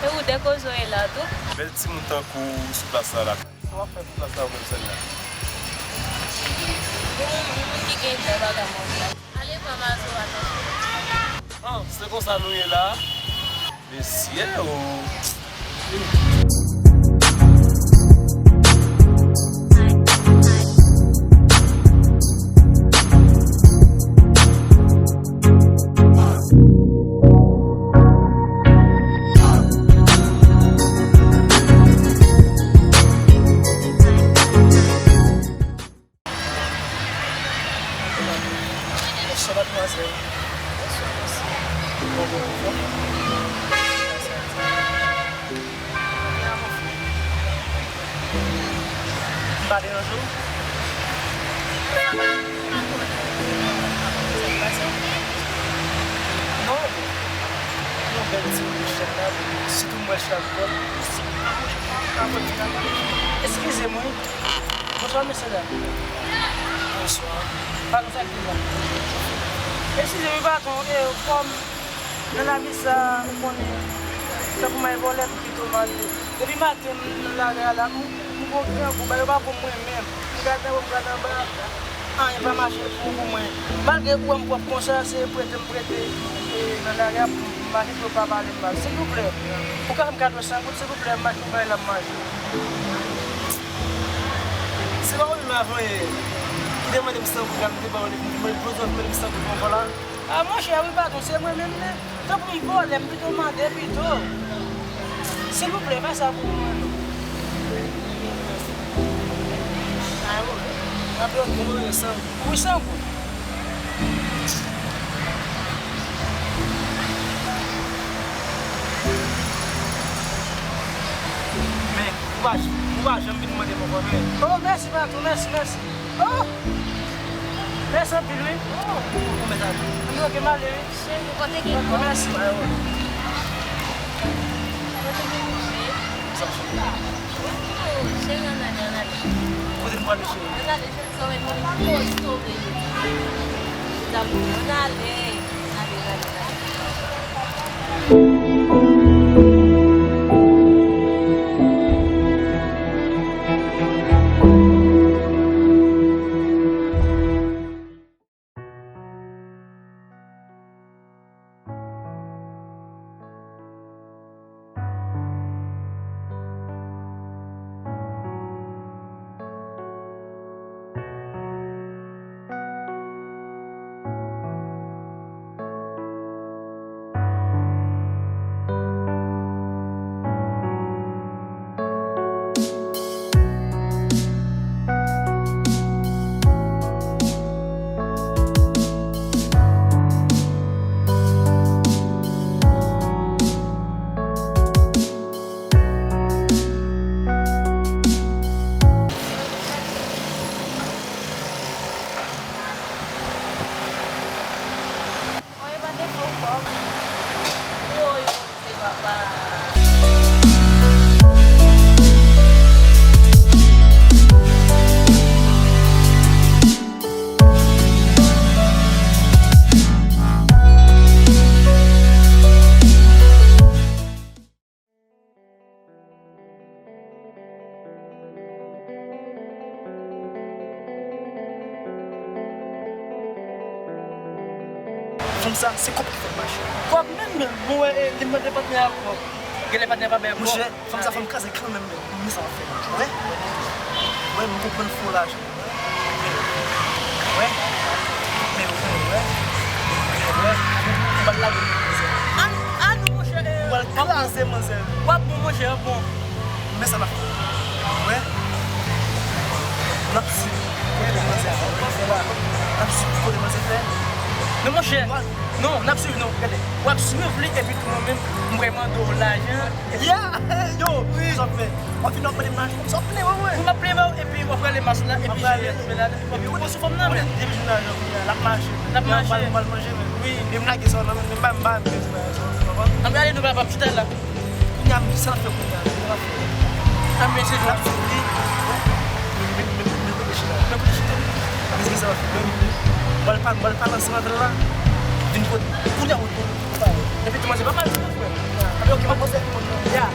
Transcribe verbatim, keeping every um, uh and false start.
Ou dekoze w la tou. Bèl timoun tankou w sou plas la la. Sa w ap fè sou plas la ou menm, Sandra? Moun ki gen tan pa ka manje. Ale pran mazo a, tande. Ah, se konsa nou ye la. Mesye o. Bonswa, madmwazèl. Bonswa, mesye. Bonswa, bonswa. M pa deranje w? Non. Yon bèl ti moun chèn la, sitou m wè l chak bò. Eskize m, wi. Bonswa, mesye dam. Bonswa. Pardon, sa ki la? Eskize m, wi, patwon, e, kòm nan lavi sa, ou konnen, tankou m al vòlè, m pito mande. Depi maten, m nan lari a la, m, m gon grangou, bagay yo pa bon pou mwen menm. M gade anwo, m gade anba, anyen pa mache pou, pou mwen. Malgre ou wè m pwòp konsa, se prete m prete, e, nan lari a pou m mache, pou yo pa pale m mal. Silvouplè, ou ka fè m kado san goud, silvouplè, m mache pou bay la m manje. Se pa ou menm avan yè ki te mande m san goud la, m te ba w li, m te mande m san goud ankò la. A, monchè, wi, patwon, se mwen menm, men, tanpri, vòlè, m pito mande pito. Silvouplè, fè sa pou mwen, non. A, wi. Apre, ou mande san goud. Wi, san goud. Men, ou pa, ou pa janm vin mande m ankò, men. Oh, mèsi, patwon, mèsi, mèsi. Oh! Mèsi anpil, wi. Oh, konbyen sa di? Wi, ok, m ale, wi. Cheri, kote gen kòb? Mèsi. Kote gen manje? Cheri, ann ale, ann ale. Kote n prale, cheri? Ann ale, cheri, sa wè moun kote sove yo. Damou, ann ale. Ann ale, ann ale, ann ale. Woy, pa te fè w kòb. Woy, Bondye, papa. Fanm sa, se kòb ki fè l mache. Kòb menm, menm. Bon, wè, e, li mande patnè a kòb. Genlè patnè a pa bay kòb. Monchè, fanm sa, fò m kraze l kanmenm, menm. Men sa w ap fè la. Wè? Wè, m konprann fò lajan. Wè, men ou konnen, wè, wè, ou pral lage m nan mizè. A, a non, monchè, e, ou pral kraze manzè. W ap bon, monchè, w ap bon. Men sa n ap fè, wè, n ap swiv kote manzè fè, n ap swiv kote manzè fè. Non, monchè, non, n ap swiv, non, gade, w ap swiv li, epi tou mwen menm, m pral mande w lajan. Ya, yo, wi, sa w ap fè. W ap vin w ap mande m lajan konsa, w ap plenyen, wè, wè. Wi, m ap plenyen ba w, epi w ap rale mas la, epi jere nouvèl la, epi w pran sou fanm nan, men. Depi jounen jodi a, l ap mache. L ap mache. Mwen, m pral manje, men. Wi. E m lage sa w nan men m, m pa, m pa bezwen bagay sa w, w konprann? Ann ale, nou pa, p ap chita la. Kounye a, m di sa l ap fè kounye a, sa l ap fè. Ann, men se l ap swiv li. Men, men, men, men kote chita. Men kote chita. Kounye a, m pral pale ansanm avè l la. Vin kote. Kounye a, ou, ou, ou pa wè. Epi tou, manje pa mal, frè. Ok, m ap poze moun nan. Ya.